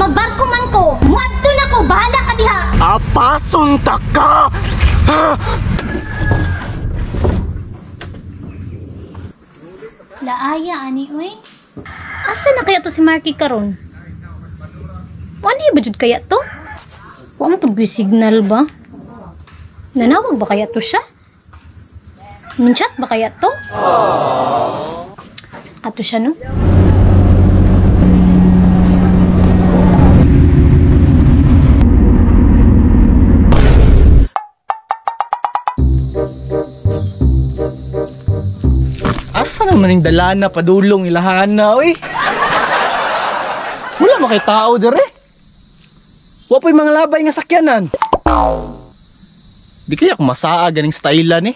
Magbarko man ko. Muadto na ko, bahala ka diha. Apason ta ka. Laaya ani oy. Asa na kaya to si Marky karon? Wala ba jud kaya to? Wa man pud signal ba? Nanawag ba kaya to siya? Minchat ba kaya to? Ato siya no? Asa naman yung dalana padulong ilahana oy? Wala man kay tao dire. Wa po'y mga labay nga sakyanan. Di kaya akong masaa ganing style ni.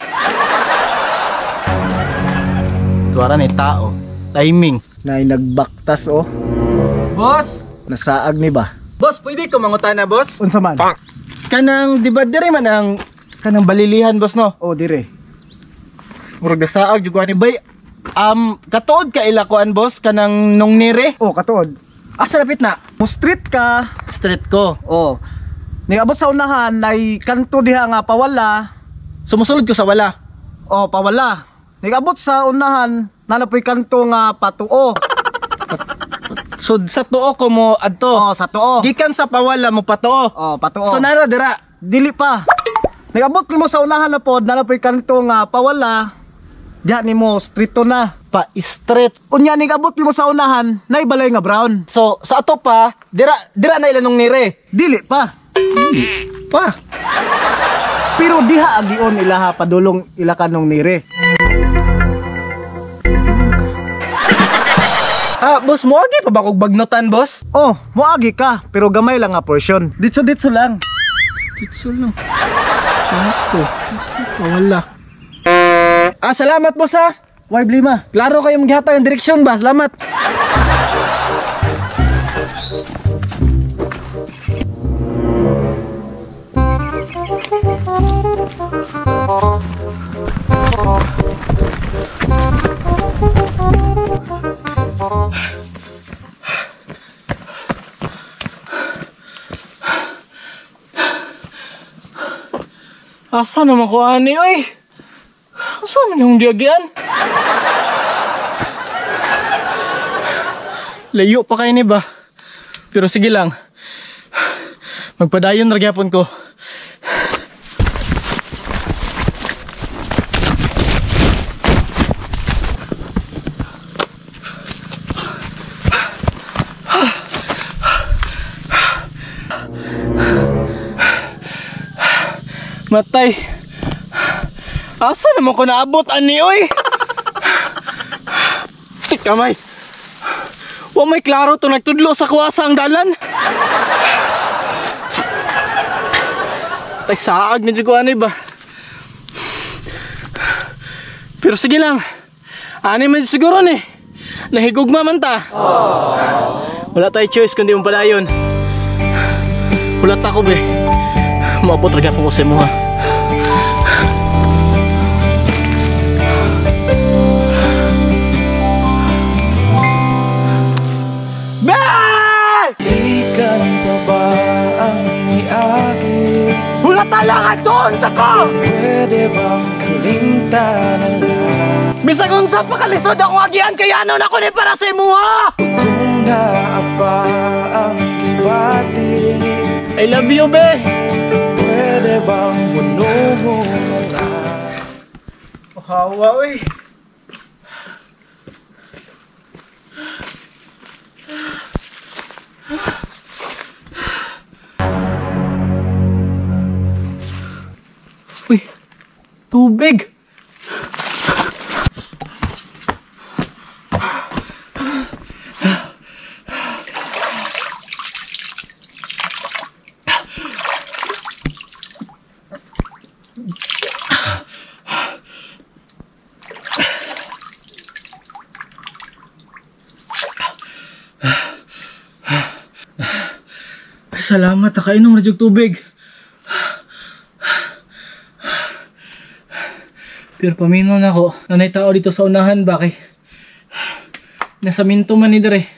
Tuwara ni tao. Timing. Nay nagbaktas oh. Boss! Nasaag ni ba? Boss, pwede ko mangutana, boss? Unsa man? Kanang di ba dire man ang kanang balilihan, boss, no? Oh, dire. Murag nasaag jud ko ani bay. Katuod ka ilakuan, boss, kanang nung nire? Oh, katuod. Asa lapit na? Mo street ka. Street ko. Oh. Niabot sa unahan nay kanto diha nga pawala. Sumusulod ko sa wala. Oh, pawala. Niabot sa unahan nanapoy kanto nga patuo. So sa tuo ko mo adto. Oh, sa tuo. Gikan sa pawala mo patuo. Oh, patuo. So nara dira. Dili pa. Niabot nimo sa unahan na pod nanapoy kanto nga pawala. Diha nimo street to na. Pa street. Unya niabot nimo sa unahan nay balay nga brown. So sa ato pa dira dira na ilanong nire. Dili pa. Dili pa. Pero diha agion ilaha padulong ila kanong nire. Ah, boss, moagi pa ba kog bagnotan, boss? Oh, moagi ka, pero gamay lang nga portion. Ditso-ditso lang. Ditso lang. Ito, basta wala. Ah, salamat, boss, ha. Why blima? Klaro kayo maghatag ang direksyon ba? Salamat. Asa naman ko ani, oy? Asa man yung diagian? Layo pa kayo ni ba? Pero sige lang. Magpadayon na gyapon ko. Matay. Asa naman ko naabot ani oy? Tika may. Wa may klaro to nagtudlo sa kuwasa ang dalan. Tay saag na jud ko ani ba. Pero sige lang. Ani man siguro ni. Nahigugma man ta. Wala tay choice kundi mapadayon. Wala ta ko be. Maabot ra gyapon ko sa imo ha. Ikan pa ba ang iagi? Hulata lang aton ta ko! Pwede bang kalimtan na lang? Bisag unsa pa kalisod akong agian kay ano na ko ni para sa imuha! Kung naa pa ang gibati, I love you, be! Pwede bang hunungo na lang? Hawa, uy! Uy, tubig! Ay, salamat, nakainom na jud tubig. Pero paminaw na ako, nanay tao dito sa unahan ba kay nasa minto man ni dire.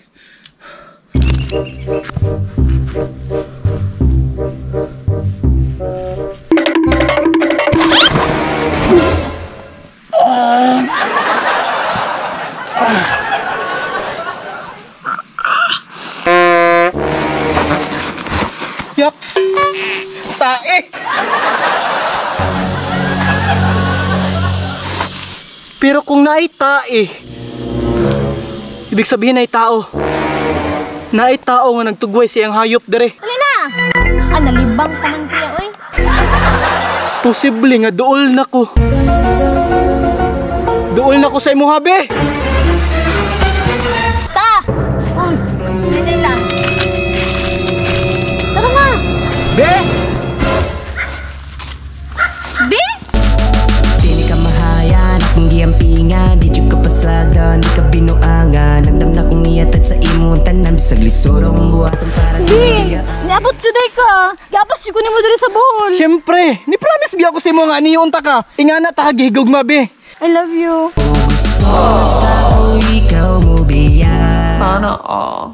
tae. Pero kung naay tae, ibig sabihin ay tao. Naay tao nga nagtugway sa iyang hayop dere. Dali na! Ah, nalibang pa man siya, oy. Posible nga duol na ko. Duol na ko sa imong habi. Ta! Uy, dali lang. Tara na! Be! Be! Dili ka mahayan, akong giampingan. Di jud ka pasagdan, di ka binuangan. Andam na kong iatad sa imong tanan. Bisag lisod akong buhaton para di Be! mabiyaan. Niabot juday ka! Gapas jud ko nimo diri sa Bohol. Siyempre, ni promise biya ko sa imo nga aniyon ta ka. Ingana ta gihigugma be. I love you. Kung gusto na sa ko, ikaw mo biya. Sana all.